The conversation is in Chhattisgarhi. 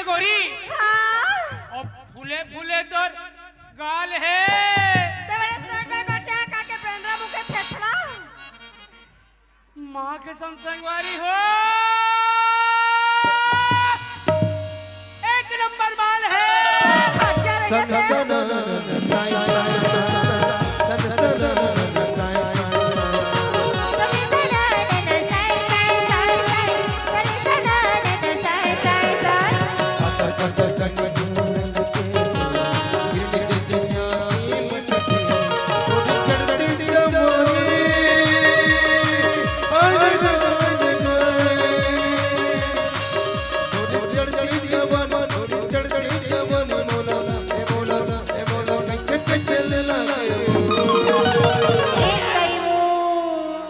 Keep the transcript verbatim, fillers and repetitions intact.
गोरी। हाँ। अउ फूले फूले तोर गाल हे। तेरे संग में गोटिया काके बेंदरा मुके थेथला। माँ के संग संगवारी हो। एक नंबर माल हे। खर्चा रहिथे। सनन साई